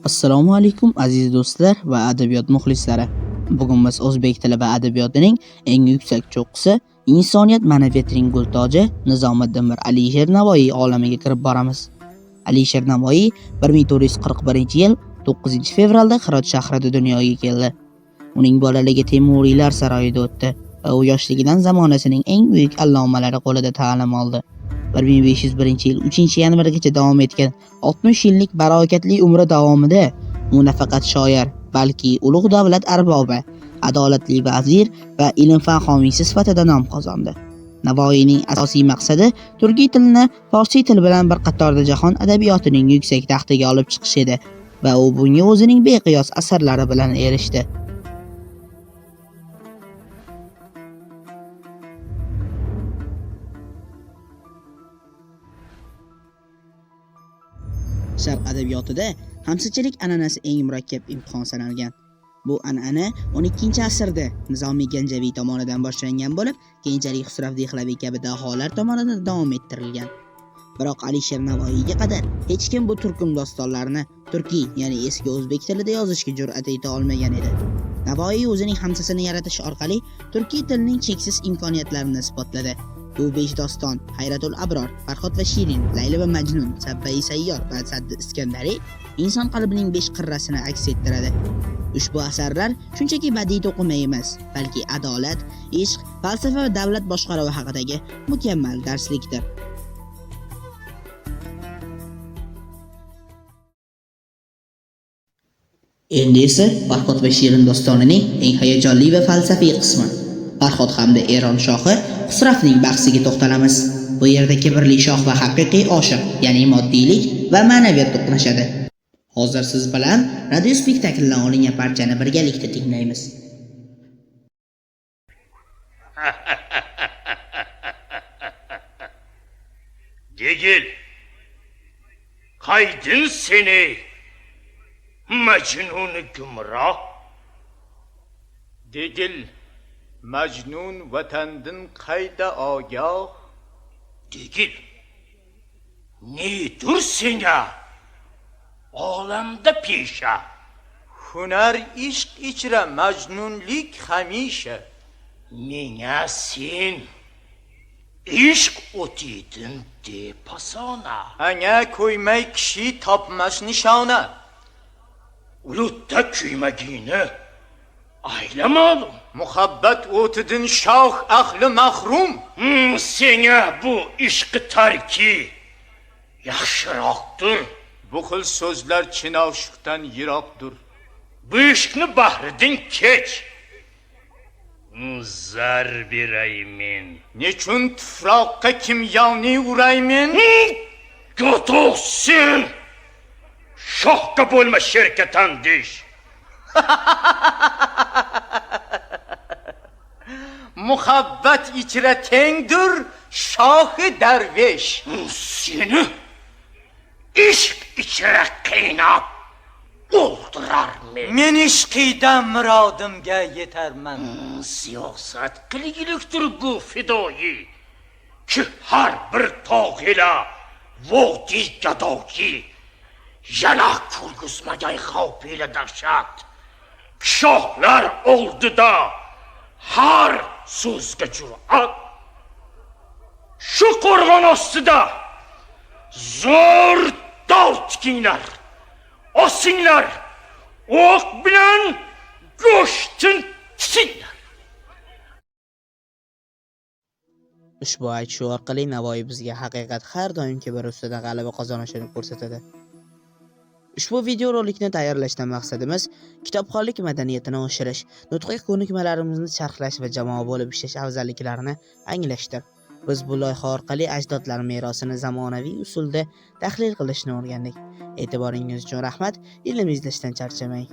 Assalomu alaykum aziz do'stlar va adabiyot muxlislari. Bugun biz o'zbek tili va adabiyotining eng yuksak cho'qqisi, insoniyat ma'naviyatining gultoji Nizomiddin Mir Alisher Navoiy olamiga kirib boramiz. Alisher Navoiy 1441-yil 9-fevralda Hirot shahrida dunyoga keldi. Uning bolaligi Temuriylar saroyida o'tdi va u yoshligidan zamonasining eng buyuk allomalari qo'lida ta'lim oldi. 1501-yil 3-yanvargacha davom etgan 60 yillik barokatli umri davomida u nafaqat shoir, balki ulug' davlat arbobi, adolatli vazir va ilm-fan homiysi sifatida nom qozondi. Navoiyning asosiy maqsadi turkiy tilni forsiy til bilan bir qatorda jahon adabiyotining yuksak taxtiga olib chiqish edi va u bunga o'zining beqiyos asarlari bilan erishdi. Sharq adabiyotida hamsachilik an'anasi eng murakkab imtihon sanalgan. Bu an'ana 12-asrda Nizomiy Ganjaviy tomonidan boshlangan bo'lib, keyinchalik Xusrav Dehlaviy kabi daholar tomonidan davom ettirilgan. Biroq Alisher Navoiyga qadar hech kim bu turkum dostonlarni turkiy, ya'ni eski o'zbek tilida yozishga jur'at eta olmagan edi. Navoiy o'zining hamsasini yaratish orqali turkiy tilning cheksiz imkoniyatlarini isbotladi. Bu 5 doston Hayratul Abror, Farhod va Shirin, Layli va Majnun, Sabbai Sayyor va Saddi Iskandariy inson qalbining 5 qirrasini aks ettiradi. Ushbu asarlar shunchaki badiiy to'qima emas, balki adolat, ishq, falsafa va davlat boshqaruvi haqidagi mukammal darslikdir. Endi esa Farhod va Shirin dostonining eng hayajonli va falsafiy qismi. Farhod hamda Eron shohi Xusravning bahsiga to'xtalamiz. Bu yerda kibrli shoh va haqiqiy oshiq, ya'ni moddiylik va ma'naviyat to'qnashadi. Hozir siz bilan radio spektakldan olingan parchani birgalikda tinglaymiz. Degil. Qaydin seni Majnun gumroh. Degil Majnun vatandin qayda ogoh. Degil. Nedir senga olamda pesha? Hunar ishq ichra majnunlik hamisha. Menga sen ishq o'tidin depasona. Anga ko'ymay kishi topmas nishona. Ulutda kuymagini ayla ma'lum. Muhabbat o'tidin shoh ahli mahrum. Senga bu ishqi tarki yaxshiroqdir. Bu xil so'zlar chinoshiqdan yiroqdir. Bu ishqni bahridin kech. Zar beray men. Nechun tufroqqa kimyoni uraymen? Go'toq sen. Shohga bo'lma sherga tandish. Muhabbat ichra tengdir shohi darvesh. Seni ishq ichra qiynab o'ldirar men. Men ishqida murodimga yetarman. Siyosat qilgilikdir bu fidoyi. Ki har bir tog' ila vodiy gadoyi. Yana ko'rgizmagay xavf ila dahshat. Shohlar oldida har so'zga jur'at. Shu qo'rg'on ostida zo'r dov tikinglar. Osinglar, o'q bilan go'shtin tisinglar. Ushbu aytishuv orqali Navoiy bizga haqiqat har doim kibr ustida g'alaba qozonishini ko'rsatadi. Ushbu videorolikni tayyorlashdan maqsadimiz kitobxonlik madaniyatini oshirish, nutqiy ko'nikmalarimizni charxlash va jamoa bo'lib ishlash afzalliklarini anglashdir. Biz bu loyiha orqali ajdodlar merosini zamonaviy usulda tahlil qilishni o'rgandik. E'tiboringiz uchun rahmat. Ilm izlashdan charchamang.